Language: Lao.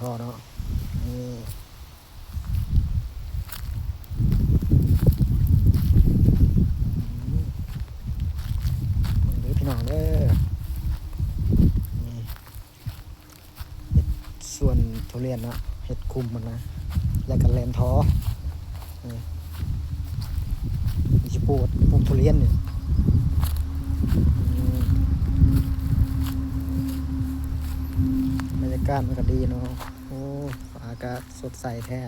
ທໍ່ເນາະ ນີ້ ເບິ່ງເດີພີ່ນ້ອງເດີ ນີ້ ເຮັດສວນທຸລຽນເນາະ ເຮັດຄຸ້ມມັນນະ ແລ້ວກໍແລ່ນທໍ່ ນີ້ ນີ້ຊິປູກ ປູກທຸລຽນນີ້ ອືມ ບັນຍາກາດມັນກໍດີເນາະ ໂອ້ ຟ້າກໍສົດໃສແທ້.